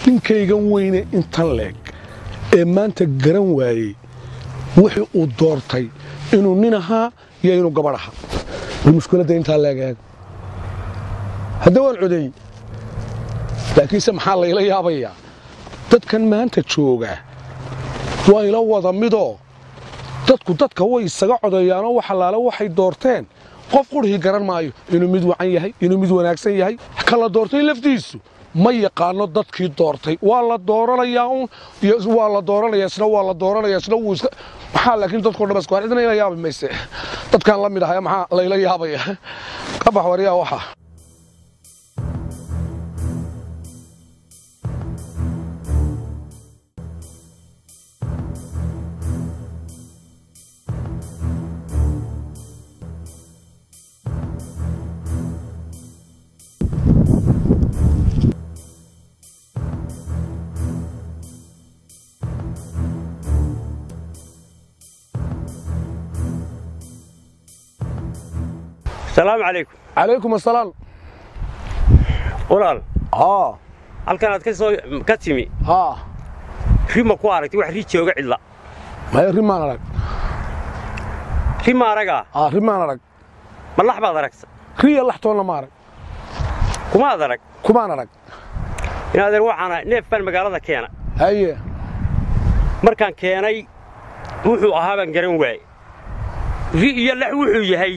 Ninkaygan weyne intan leeg ee maanta garan waayey wixii uu doortay inuu nin ahaa iyo inuu gabadh ahaa. Bal mushkiladda intaa leeg eeg. Hadda waan codeeyey, laakiinse maxaa layla yaabayaa? Dadkan maanta jooga waa ila wada midoo dadku dadka way isaga codeeyaanoo wax allaale waxay doorteen qof qurhii garan maayo inuu mid wacan yahay, inuu mid wanaagsan yahay. Ka la doortay laftiisu ma yaqaano dadkii doortay. Waa la dooranayaa uun, waa la dooranayaa, isna waa la dooranayaa, isna wuu iska maxaa. Laakiin dadkoo dhan isku cidna ila yaabi mayse. Dadkaan la mid ahay maxaa layla yaabaya? Ka bax waryaa waxa. Asalaamu calaykum. Calaykum asalaam. Walaal. Haa. Halkan aad ka soo ka timi? Haa. Rima ku aragtay wax ri jooga cidla? Maya, rimaan arag. Rima aragaa? Haa, rimaan arag. Ma lax baad aragta? Riya lax toonna ma arag. Kumaad arag? Kumaan arag. Inaadeer, waxaana neef baan magaalada keena. Haye. Markaan keenay wuxuu ahaa baan garan waaye, ri iyo lax wuxuu yahay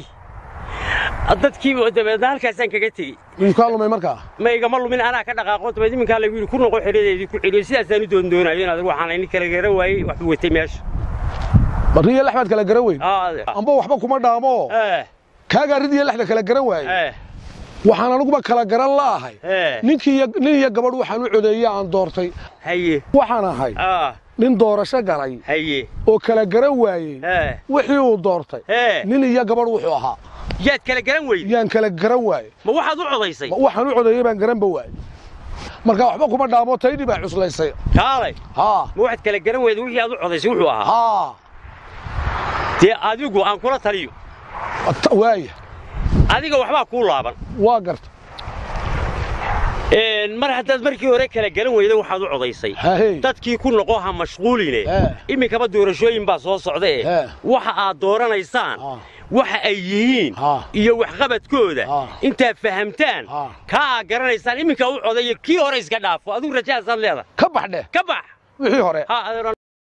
dadkii. Dabeedna halkaasaan kaga tegey. Miyuu kaa lumay markaa? Ma igama lumin, anaa ka dhaqaaqo. Dabeed iminkaa lagu yidhi ku noqo xeradeedii ku celiyo. Sidaasaan u doondoonayo inaadeer, waxaana nin kala garan waayey waxbuu watay meesha. Ma riya lax baad kala garan weyn? Amba waxba kuma dhaamo kaagaa ridiya laxda kala garan waayey. Waxaan aniguba kala garan la'ahay ninkii nin iyo gabadh waxaan u codeeye aan doortay. Haye. Waxaan ahay nin doorasho galay. Haye. Oo kala garan waayey wixii uu doortay, nin iyo gabadh wuxuu ahaa. Yaad kala garan weyday? Yaan kala garan waayey. Ma waxaad u codaysay? Waxaan u codeeyey baan garanba waayey. Marka waxba kuma dhaamo, taydii baa cuslaysay. Kaalay. Haa. Ma waxaad kala garan weyday wixii aad u codaysay wuxuu ahaa? Haa. Dee adigu aan kula taliyo. Waaya. Adiga waxbaa kuu laaban. Waa garta. Mar haddaad markii hore kala garan weyday waxaad u codaysay, dadkii ku noqo, ha mashquuline. Iminkaba doorashooyin baa soo socda e waxa aad dooranaysaan waxa ay yihiin iyo waxqabadkooda intaad fahamtaan kaa aad garanaysaan iminka u codayo, kii hore iska dhaafo. Adigu rajahaasaad leedahay. Ka bax dheh. Ka bax. Wixii hore. Ha adeer.